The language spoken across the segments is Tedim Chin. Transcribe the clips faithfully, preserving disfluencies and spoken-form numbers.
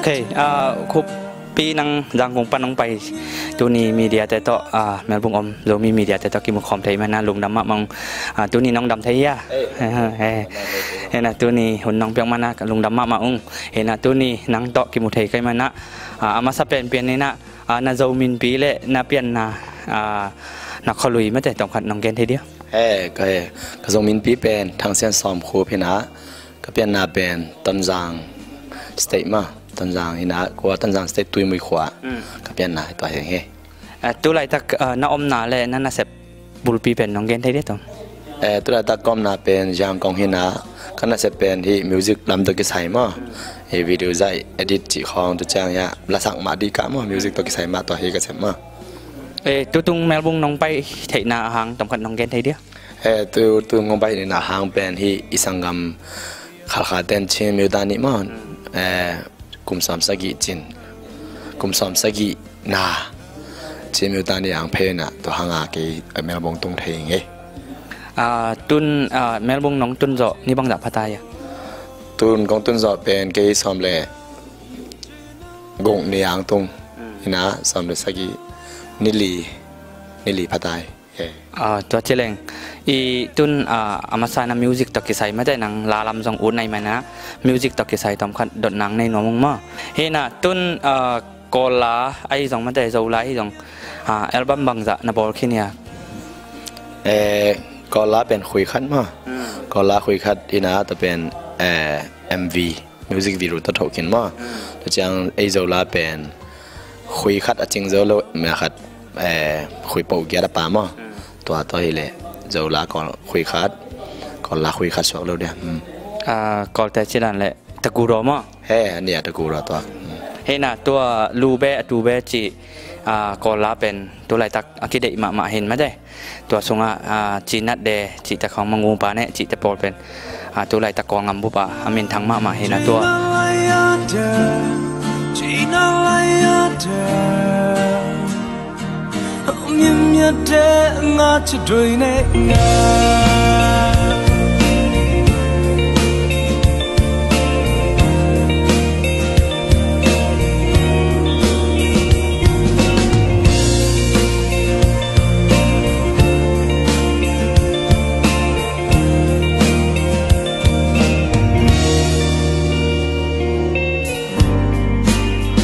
Okay, ah, khuapi nang Zangkong pan hong pai tuni media te tawh, ah, Melbourne om Zomi media te tawh kimu khawm thei manin ah lungdam mahmah ung. Ah, tuni nong dam thei hia? Hei. Hei, hei. Hei na, tuni hun nong piak manin ah lungdam mahmah ung. Hei na, tuni nang tawh kimu thei ka hih manin ah, ah, a masa penpen in ah, ah, na Zo minpi le na pianna, ah, na khualui mate tawmkhat nong gen thei dia? Hei, ka, hei, ka Zo minpi pen Thang Sian Sawm Khup hi in ah, ka pianna pen Tonzang State mah, Tonzang hi in ah, kua Tonzang State Tuimui khua. Mm. Ka pianna hi tua hi ing e. Eh, tu laitak, eh, na omna le na nasep bulpi pen nong gen thei dia tawm? Eh, tu laitak ka omna pen Zangkong hi in ah, ka nasep pen hih music lam tawh kisai maw. Hih video zaih edit cih khawng, tua ciang hiah lasak mah dih ka maw, music tawh kisai mah, tua hi ka sep maw. Eh, tutung Melbourne nong pai theihna a hang tawmkhat nong gen thei dia? Eh, tu, tu ngong pai nina hang pen hih i sanggam Khalkha ten Chin Myo Than Ni maw. Mm. Eh, kum sawm sagih cin. Kum sawm sagih na Chin Myo Than Ni ang phei na tua hang a kei, eh, Melbourne tung thei ing e. Ah, tun, ah, Melbourne nong tun zawh ni bangzah pha ta hia? Tun kong tun zawh pen kei sawm le guk ni ang tung. Mm. Hi in ah sawm le sagih ni li, ni li pha ta hi. Eh. Ah, tua ci leng. I tun, ah, a masa in ah music tawh kisai mate nang la lam zong ut nai manin ah music tawh kisai tawmkhat dot nang nei nuam ung maw. Hi in ah tun, ah, Kawl la ahi zong mate Zo la ahi zong, ah, album bangzah na bawl khin hia? Eh, Kawl la pen khui khat maw. Mm. Kawl la khui khat hi in ah tua pen, eh, M V. Music video tawh thoh khin maw. Mm. Tua ciang ei Zo la pen khui khat a cing zo lo, mia khat, eh, khui poh giat a pa maw. Mm. Tua tawh hi leh Zo la Kawl khui khat, Kawl la khui khat suak lo dia. Mm. Ah, Kawlte ci dan leh Takuro maw. He, a nih a Takuro tua. Mm. Hi in ah tua Lu Be A Tu Be cih, ah, Kawl la pen tu laitak a kideih mahmah hi in mate. Tua sungah, ah, Cinat De cihte khawng, Mangu Pa Ne cihte pawl pen, ah, tu laitak Kawlngam bup ah a minthang mahmah hi in ah tua.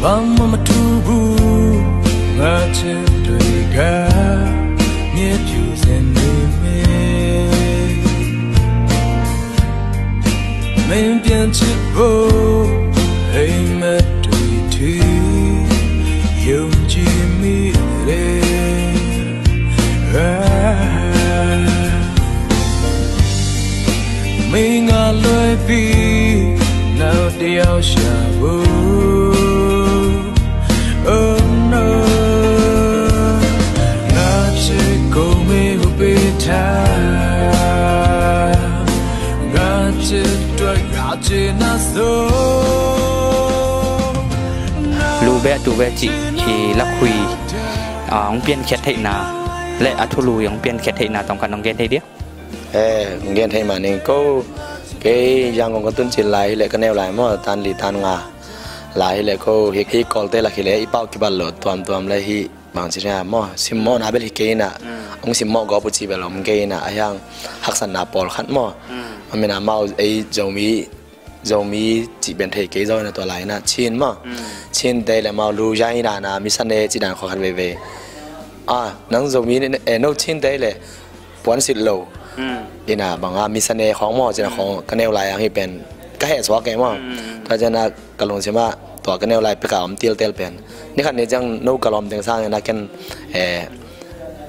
Bang mama tubu ngache doiga, mie piu zen me. Main pian chit bo, hei ma dui ti, yum ji mi re. Ah. Mei nga loi pi, nau diau sha bo. Oh no. Nga ci ko mei hu pi ta. Nga ci tua nga ci na so. Lu Be A Tu Be cih i lakhui, ah, hong piankhiat theihna le a thulu hong piankhiat theihna tawmkhat nong gen thei dia? Eh, gen thei mah ning ko. Kei Yangon ka tun cil lai hi leh ka neu lai maw, tan li tan nga lai hi leh ko, hih, hih Kawlte lak hi leh i pau kibat lo tuamtuam le hih bang ci ria maw, simmawhna bel hi kei in ah. Mm. Hong simmawh gawp uh cih bel om kei in ah, a hiang haksatna pawlkhat maw. Mm. A min a mau ei Zomi, Zomi cih ben thei kei zo in ah tua lai in ah Chin maw. Mm. Chin te le mau lu ya in ah na mi sa ne ci dan khaw khat veve. Ah, nang Zomi ne, eh, no Chin te le puan silh lo. Mm. Ina banga misane khawng maw, cina khawng ka neu lai ang hi pen ka heh suak kei maw. Mm. Tua ciana ka lungsim ah tua ka neu lai peka om tiltel pen ni khat ni ciang no ka lawm teng sang ina ken, eh,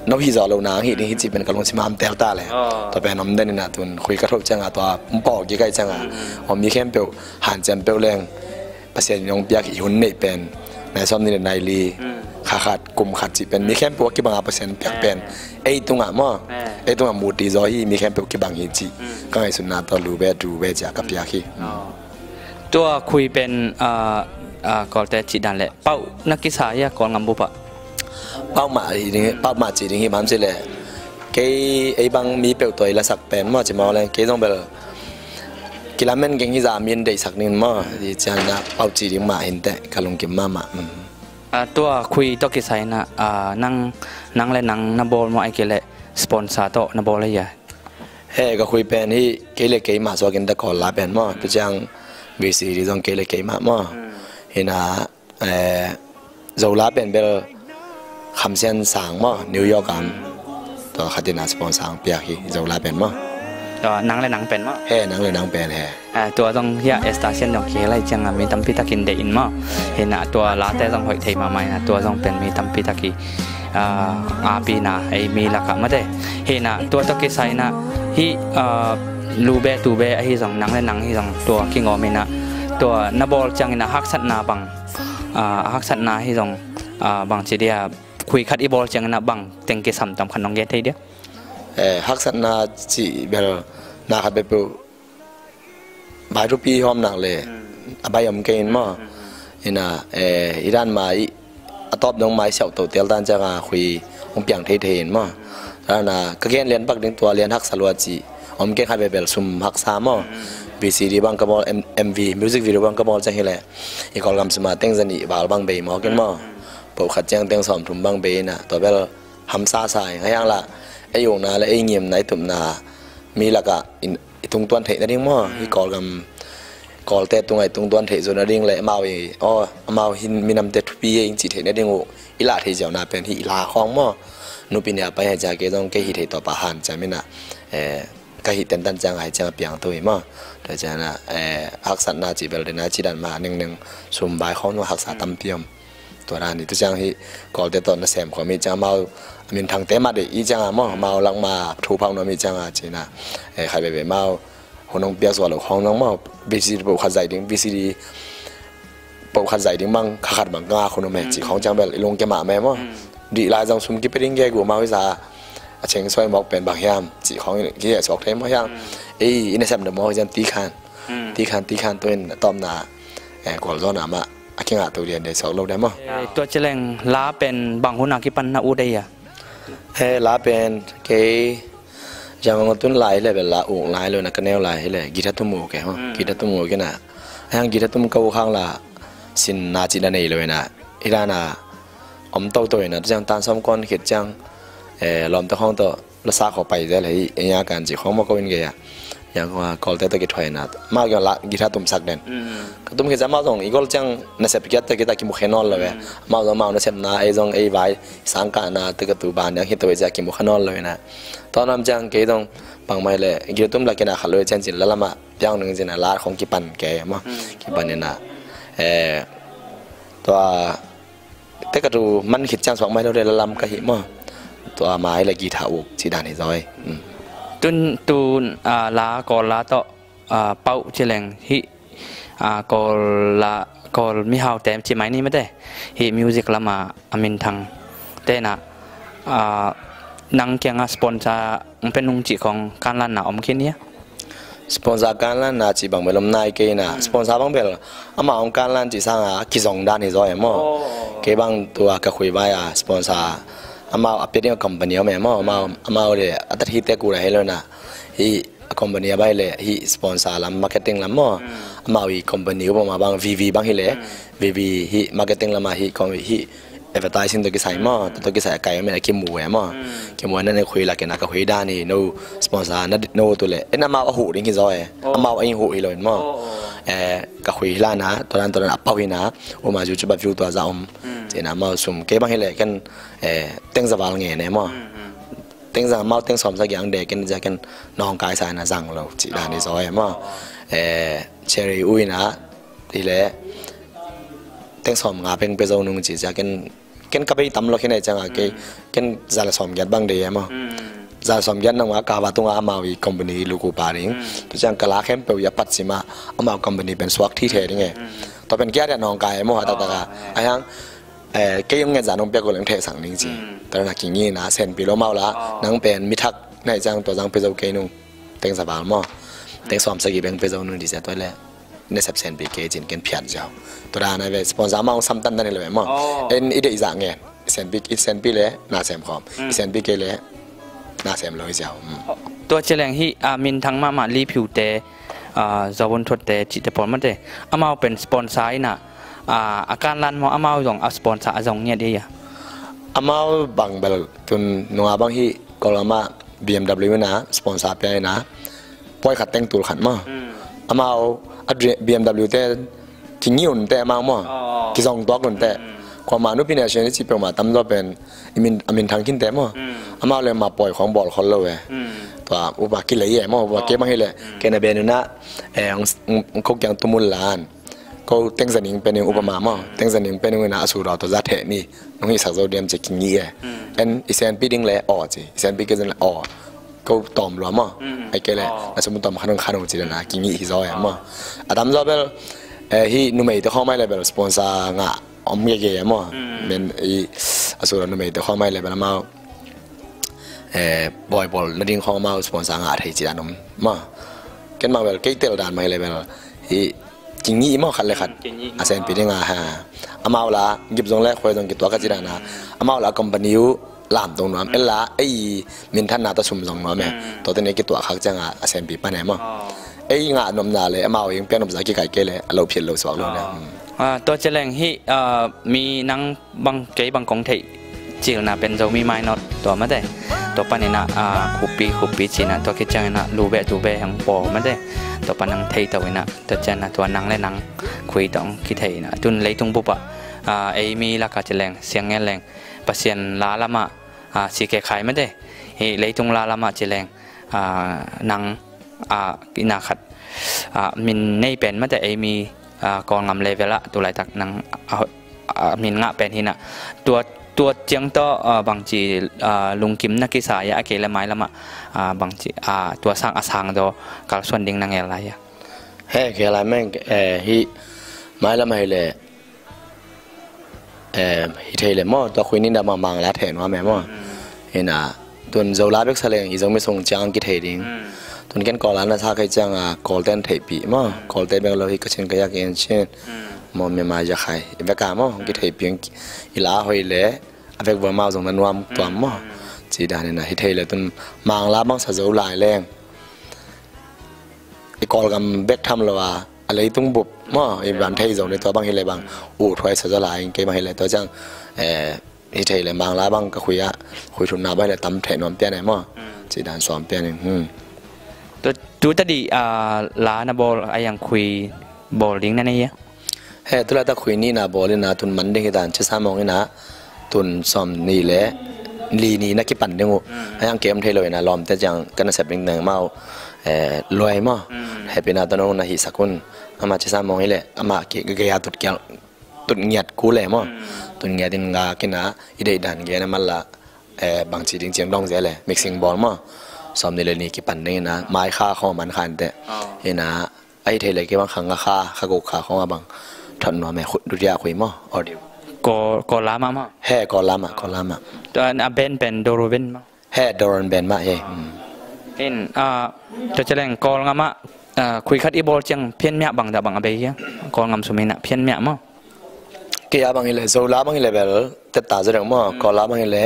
no hi zawh lo nang hi ding hi ci pen ka lungsim ah om tel ta le. Oh. Tua pen om den ina tun khui ka thop cianga tua mpawh ki kai cianga. Mm. Om mi khempeuh hanciam peuh leng Pasian in hong piak hi hun neih pen nai sawm ni le nai li, mm, kha khat, kum khat cih pen mi khempeuh a kibanga Pasian in piak pen, eh, ei tungah maw, eh, ei tungah muti zaw hi, mi khempeuh kibang hi cih, mm, ka ngaihsutna tawh lu ve, tu ve ciah ka piak hi. Oh. Tua khui pen, ah, ah, Kawlte cih dan le pauh na kisa hi a, Kawl ngam bup ah? Pauh mah hi ding, mm, pauh mah cih ding hi, bang hiam cih leh kei ei bang mi peuh tawh i lasak pen maw, ci maw leng kei zong bel, i lamen keng hi zah min deihsak ning maw. Hi ciang na pau ci ding mah hinteh ka lungkim mahmah. Mm. Ah, tua khui tawh kisai na, ah, nang, nang le nang na bawl maw, ahih kei leh sponsor tawh na bawl ahi a? He, ka khui pen hi kei le keimah suak in ta, Kawl la pen maw. Tu ciang V C D zong kei le keimah maw. Hi na, eh, Zo la pen bel Kham Sian Sang maw, New York a om. Tua khat in a sponsor hong piak hi, Zo la pen maw. Tua nang le nang pen maw? He, nang le nang pen he. Ah, tua zong hi a, Esta Sian zong kihel ahih ciang a mi tampi tak in deih in maw. Hi na tua late zong hoih thei mahmah hi na, tua zong pen mi tampi tak i, ah, api na, ei mi lakah mate. Hi na tua tawh kisai na hi, ah, lu be tu be ahi zong, nang le nang hi zong tua kingawm hi na, tua na bawl ciangin a haksatna bang, ah, haksatna hi zong, ah, bang ci dia, khui khat i bawl ciangin a bang teng kisam, tom khat nong gen thei dia? Eh, haksatna cih bel na khat peuhpeuh bai thupi hawm nak le a bai om kei in maw. Hi na, eh, hi dan mah i a tawp dong mah i siauh toh tel dan ciang a khui hong piang thei thei in maw. Tua na ka gen lian pak ding tua lian haksa lua cih om kei, khat peuhpeuh sum haksa maw. V C D bang ka bawl, M-, M V, music video bang ka bawl ciang hi leh i Kawlgam sum a teng za nih val bang bei mawk in maw. Pawh khat ciang teng sawm thum bang bei in a, tua bel hamsa sa ing. Ahi hang lah ei ukna le ei ngimna, ei tupna mi lakah in, i tungtuan theih nading maw. Hi Kawlgam, Kawlte tungah i tungtuan theih zo nading le amau i, aw, amau hi minamte thupi hi ing cih theih nading uh i lah thei ziauna pen hi i la khawng maw. Nupi nih a pai hi ciang kei zong kei hi thei tawh pah han ciam in a, eh, ka hih tentan ciang a hi ciang a piang tu hi maw. Tua ciang a, eh, haksatna cih bel den a ci dan mah nengneng sum bai khawng nung haksa tampi om. Tua dan hi, tu ciang hi Kawlte tawh na sem khawm hi ciang amau a minthangte mah deih hi ciang a maw, amau lak mah thu phak nuam hi ciang a ci na, eh, khat veve amau hun hong piak zuah loh khawng nang maw, V C D pawh khat zaih ding, V C D pawh khat zaih ding bang kha khat bang ka ngak hun om e cih khawng ciang bel i lungkia mahmah e maw. Dih lai zong sum kipia ding gegu amau hi za a cheng suai mawk pen bang hiam cih khawng i kiheh suak thei maw hiam. Ei, i nasepna mawk hi ciang ti khan, ti khan, ti khan tu in a tawpna, eh, Kawlzaw na mah a kingah to lian dei suak lo dei maw. Eh, tua ci leng la pen bang hun a kipan na ut ei a? He, la pen kei Yangon tun lai hi leh bel la uk lai lo in a, ka neu lai hi leh guitar tum uk e maw. Guitar tum uk in a, a hiang guitar tum ka uk hang la sin na cih na nei lo in a, hi dan a om toto in a, tu ciang tan sawm kuan khit ciang, eh, lawmte khawng tawh la sa khawng pai zel hi, enya kan ci khawng maw ko in gei a. Yang khawng a Kawlte tawh kithuai na, amau kiang la guitar tumsak den. Ka tum khit ciang amau zong i gol ciang nasep kiat tawh kita kimu khe nawn lo e. Amau zong amau nasepna, ei zong ei vai sangkahna tawh ka tu ban yang hi tawh ei ciang kimu khe nawn lo e na. Tua nam ciang kei zong bangmah le guitar tum la kina khat lo e ciang cin la lamah piang ning cin a la khawng kipan kei maw. Kipan in a, eh, tua te ka tu man khit ciang suak mai lo le la lam ka hi maw. Tua mah hi le guitar uk ci dan hi zaw e. Tun, tun, ah, la Kawl la tawh, ah, pauh ci leng hi, ah, Kawl la, Kawl mihaute ci mai ni mate. Hi music lam a a minthang te na, ah, nang kiang a sponsor hong pia nung cih khawng kanlanna om khin hia? Sponsor kanlanna cih bang bel om nai kei na. Sponsor bang bel amau hong kanlan cih sang a kizong dan hi zaw e maw. Kei bang tua ka khui vai a sponsor amau a pia ding a company om e maw. Amau, amau le a tat hi te ku la hi lo na. Hi a company a bai le hi sponsor lam, marketing lam maw. Amau i company upa ma bang V V bang hi le. V V hi marketing lam a hi, hi advertising tawh kisai maw, tua tawh kisai a kai om in a kimu e maw. Kimu e na ne khui la kei na ka khui dan hi, no sponsor na no tu le. En amau a huh ding hi zaw e. Amau a ing huh hi lo in maw. Eh, ka khui hi la na, tua dan tua dan a pau hi na, uma YouTube a view tua za om. Ci na amau sum kei bang hi le ken, eh, teng za val ngen e maw. Teng za, teng za amau teng sawm za giang de ken za ken nong kai sa na zang lo ci dan hi zaw e maw. Eh, Cherry u in a hi le teng sawm nga peng pia zo nung ci cia ken, ken ka bei tam lo khin ai ciang a kei, ken za le sawm giat bang de e maw. Za le sawm giat nang a ka va tung a amau i company luku pa ding. Tu ciang ka la khempeuh i a pat cima amau company pen suak thi the ding e. Tua pen kia dia nong kai e maw a taktak a. A hiang, eh, kei ung ngen za nong pia ko leng theh sang ning ci. Tua na kingi na senpi lo mau la, nang pen mi thak nai ciang tua zang pia zo kei nung. Teng za val maw. Teng sawm sagi beng pia zo nung di cia tua le. Nasep senpi kei cin ken phiat ziau. Tua dan a ve sponsor amau hong sam tantan hi lo ve maw. En i deih zah ngen. Senpi, i senpi le na sem khawm. I senpi kei le na sem lo hi ziau. Tua ci leng hi, a, minthang mahmah Liphiute, ah, Zo Vun Thuatte cihte pawl mate. Amau pen sponsor inah, ah, a kanlan maw, amau zong a sponsor a zong ngiat ei a. Amau bang bel tun nunga bang hi Kawlgam ah B M W inah sponsor pia inah puai khat teng tul khat maw. Mm. Amau a dri-, B M W te kingih un te amau maw. Oh. Kizong tuak un te. Mm. Kuama nupi ne sian i ci peuhmah tamzaw pen i min, a minthang khin te maw. Mm. Amau le ma puai khong bawl khol lo e. Mm. Tua upa kilei e maw, upa kei bang hi le. Mm. Kei na ben unah, eh, ong, ong, ong ko kiang tum un lan. Ko Teng Za Ning pen ing upama maw. Mm. Teng Za Ning pen ing inah a sura tua za theh ni. Nong hihsak zo diam ci kingih e. Mm. En i senpi ding le aw ci. I senpi kei zen le aw. Ko tawm lua maw. Mm. Ai kei le, oh, na sum tawm khan ung khan ung ci le na kingih hi zaw e maw. A tamzaw bel, eh, hi numeite khawng mai le bel sponsor ngah om gege e maw. Mm. Men i a sura numeite khawng mai le bel amau, eh, bawi bawl nading khawng amau sponsor ngah thei ci dan om maw. Ken mang bel kei tel dan mai le bel hi kingih maw khat le khat. Kingih a senpi ding a ha. Amau la gip zong le khuai zong kituak ka ci dan a. Amau la company uh lamtung nuam. Mm. Ella ei minthanna tawh sum zong nuam e. Mm. Tuate ne kituak khak cianga a senpi pan e maw. Oh. Ei ngah nopna le amau ing piak nopza kikaih kei le a lo phiat lo suak lo le. Oh. Mm. Ah, tua ci leng hi, ah, mi nang bang kei bang kong theih cilna pen Zomi Mainawt tua mate. Tua paninah, ah, khuppi khuppi cinah tua khit cianginah lubeh tubeh hong paw mate. Tua pan hong thei to inah tua cianah tua nang le nang khui tawh hong kithei inah tun leitung bupah, ah, ei mi lakah ci leng siang ngen leng Pasian la lamah, ah, si ke khai mate. Hi leitung la lamah ci leng, ah, nang, ah, ina khat, ah, min nei pen mate ei mi, ah, Kawlngam level ah tulaitak nang, ah, a min ngah pen hinah. Tua, tua ciang tawh, ah, bangci, ah, lungkim na kisa ia a kei le mailamah, ah, bangci, ah, tua sang a sang zaw kalsuan ding na ngel lai ia. He, kei lai meng, eh, hi mailamah hi le, eh, hi thei le maw, tua khui nina mah Mangla theh nuam e maw. Mm. Hinah, tun Zola bek sa leng i Zomi sung ciang kithei ding. Mm. Tun ken Kawla na sa khai cianga Kawlte na theihpih maw. Mm. Kawlte bek lo hi Kachin, Kayak, Yaikhiu. Mm. Maw Myanmar, Rakhine i veka maw, mm, kitheihpih i la hoih le a vek vua mau zong na nuam tuam maw. Mm. Ci dan inah hi thei le tun Mangla bang sa zo lai leng i Kawlgam bek tham lo a, a leitung bup maw, i van thei zo ni tua bang hi le bang uh thuai sa zo lai kei bang hi le tua ciang, eh, hi thei le Mangla bang ka khui a, khui thumna bang hi le tam theh nuam pian e maw. Mm. Ci dan sawm pian in, hmm. Tu, tu tadi, ah, la na bawl a iang khui bawl ding na nei ia? He, tulaitak khui nihna bawl inah tun man ding hi dan ci sa mawng inah tun sawm nih le li ni na kipan ding uh. Mm. A iang kem thei lo inah lawmte ciang ka na sep ding neng mau, eh, luai maw. Mm. Hepina tawh nong na hihsak un. Amah ci sa mawng hi le amah ki, gaya tut kial tut ngiat ku le maw. Mm. Tut ngiat in nga kina i deih dan gen a man la, eh, bangci ding ciang dong zel le mixing bawl maw. Sawm nih le ni kipan ding ina mai kha khawng man kha inteh. Oh. Ina a hi thei le kei bang kha nga kha, kha guk kha khawng a bang thot nuam e, dutia khui maw. Audio. Kawl, Kawl lam ah maw? He, Kawl lam ah, Kawl lam ah. Tua a band pen Doro band maw? He, Doron band mah hi. Hmm. In, ah, tua ci leng Kawlngam ah, ah, khui khat i bawl ciang phianmiah bang dah bang a bei hia? Kawlngam sum inah phianmiah maw? Kei a bang hi le, Zo la bang hi le bel tetta zaw deuh maw? Hmm. Kawl la bang hi le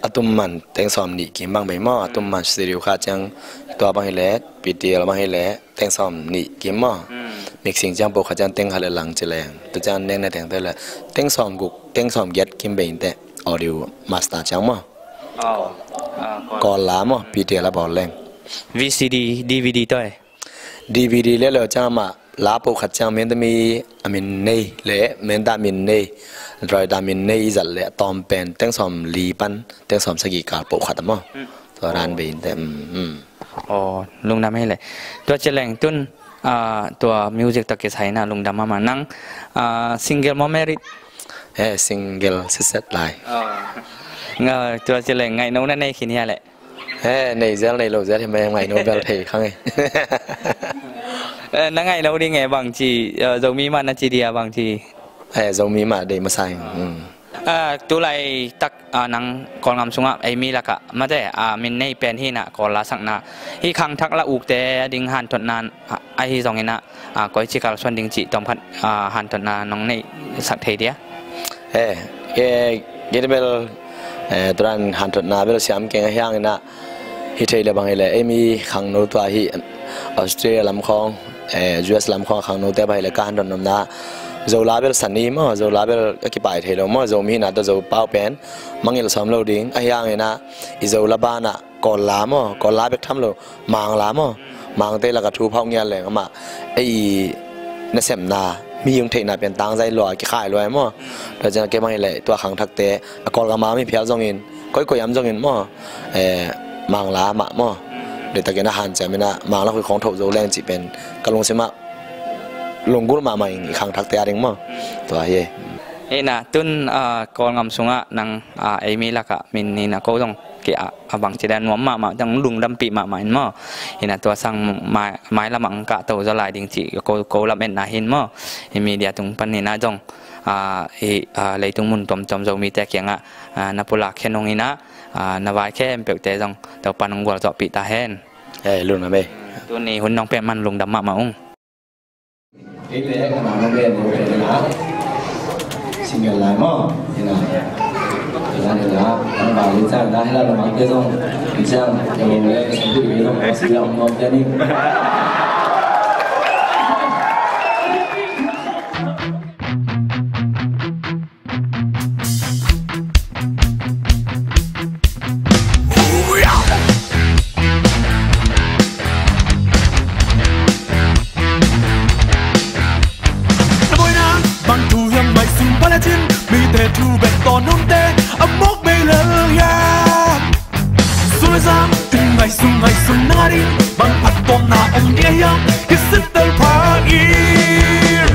a tum man teng sawm nih kim bang bei maw? A tum man studio kha ciang tua bang hi le, P T L bang hi le teng sawm nih kim maw? Hmm. Mixing ciang po kha ciang teng kha le lang ci leng. Tua ciang neng na teng te le teng sawm guk, teng sawm giat kim bei inteh. Audio master ciang maw? Oh. Ah, Kawl. Kawl la maw, P T L a bawl leng. V C D, D V D tawh e? D V D le lo ciang mah, la po khat ciang menta mi a min nei le, menta min nei, driver min nei i zat le, a tawm pen, teng sawm li pan, teng sawm sagih kal po khat maw? Hmm. Tua ran bei inteh, um, um. Oh, lungdam hi le. Tua ci leng tun, ah, tua music tawh kisai na lungdam mahmah nang, ah, single maw married? He, single siset lai. Oh. Nga, tua ci leng ngaihno na nei khin hia le? He, nei zel nei lo zel hi mai ngaihno bel thei khang e. Eh, na ngaihno ding e bangci, eh, Zomi mah na ci dia bangci. He, Zomi mah deih masa hi. Hmm. Ah, tulaitak, ah, nang Kawlngam sungah ei mi lakah mate, ah, min nei pen hi inah Kawl la sakna hi khangthak la ukte a ding hanthotna, ah, ahi zong inah, ah, koici kalsuan ding cih tawmkhat, ah, hanthotna nong neihsak thei dia? He, ke, ke bel, eh, turan hanthotna bel siam keng a hiang inah hi thei le bang hi le ei mi khangno tua hi Australia lam khawng, eh, U S lam khawng a khangnote bang hi leh ka hanthawn nopna, Zo la bel san i maw, Zo la bel a kipai thei lo maw, Zomi hihna tawh Zo pau pen mangngilh sawm lo ding. Ahi hangin ah i Zo la banah Kawl la maw, Kawl la bek tham lo, Mang la maw, Mangte lakah thu phawk ngiat leng amah ei nasepna, mi hong theihna pen tangzai lua, kikhai lua maw. Tua ciang kei bang hi leh tua khangthakte a Kawlgam a mi phial zongin, koikoi am zongin maw, eh, Mang la mah maw, deihtakin a hanciam in ah Mang la khuih khawng tho zo leng cih pen ka lungsim ah lunggulh mahmah ing, i khangthakte a ding maw. Tua hi e. Hi na, tun, ah, Kawlgam sungah nang, ah, ei mi lakah min hi na, ko zong ki a, a bangci dan nuam mahmah, zong lungdampih mahmah in maw. Hi na, tua sang mai, mailam ah hong kahto zaw lai ding cih ko, ko lametna hi in maw. Hi media tung panin ah zong, ah, hi, ah, leitung mun tuamtuam Zomite kiangah, ah, na pulak khen hong hi na, ah, na vai khempeuhte zong Topa'n hong gualzawhpih ta hen. Eh, lungdam ei. Tuni hun nong pia man lungdam mahmah ung. Ei le, ka nang nong ben, nong ben la. Single lai maw. Ina. Ina, ina. Nang ba li cang da, hela lo mang te zong. Li cang, ya lo le, ka song tu le zong, ka si lam nong te ni. Na buaina bang thu hiam ngaihsun pha lecin, mite thu bek tawn hunte a mawk bei lel hiam? Sun le zang in ngaihsun, ngaihsun nang a ding bang phattuamna om ding hiam? Kisit tel pha in.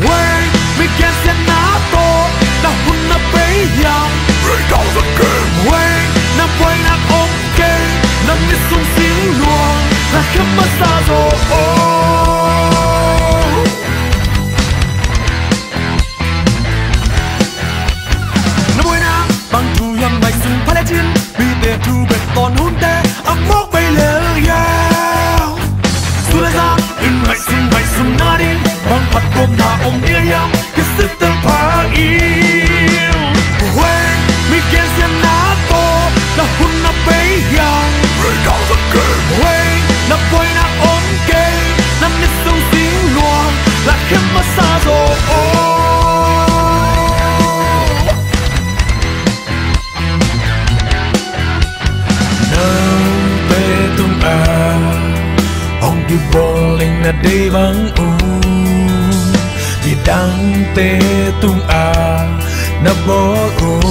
Wei, mi gensiatna tawh na hun na bei hiam? Wei, na buaina om kei, na mit sung sing luang na khem masa zaw. Na buaina bang thu hiam ngaihsun pha lecin, mite thu bek tawn hunte a mawk bei lel hiam? Sun le zang in ngaihsun, ngaihsun nang a ding bang phattuamna om ding hiam? Kisit tel pha in. Wei, mi gensiatna tawh na hun na bei hiam? Wei, na buaina om kei, na mit sung sing luang la khem masa zaw. Note tungah hong kibawl ing na deih bang un, midangte tungah na bawl un.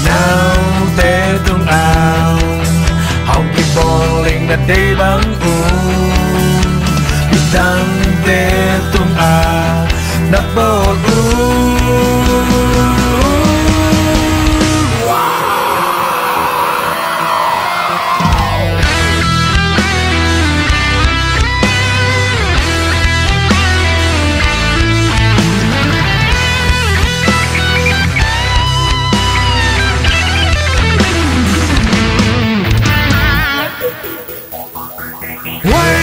Note tungah hong kibawl ing na deih bang un, midangte tungah na bawl un. Wei,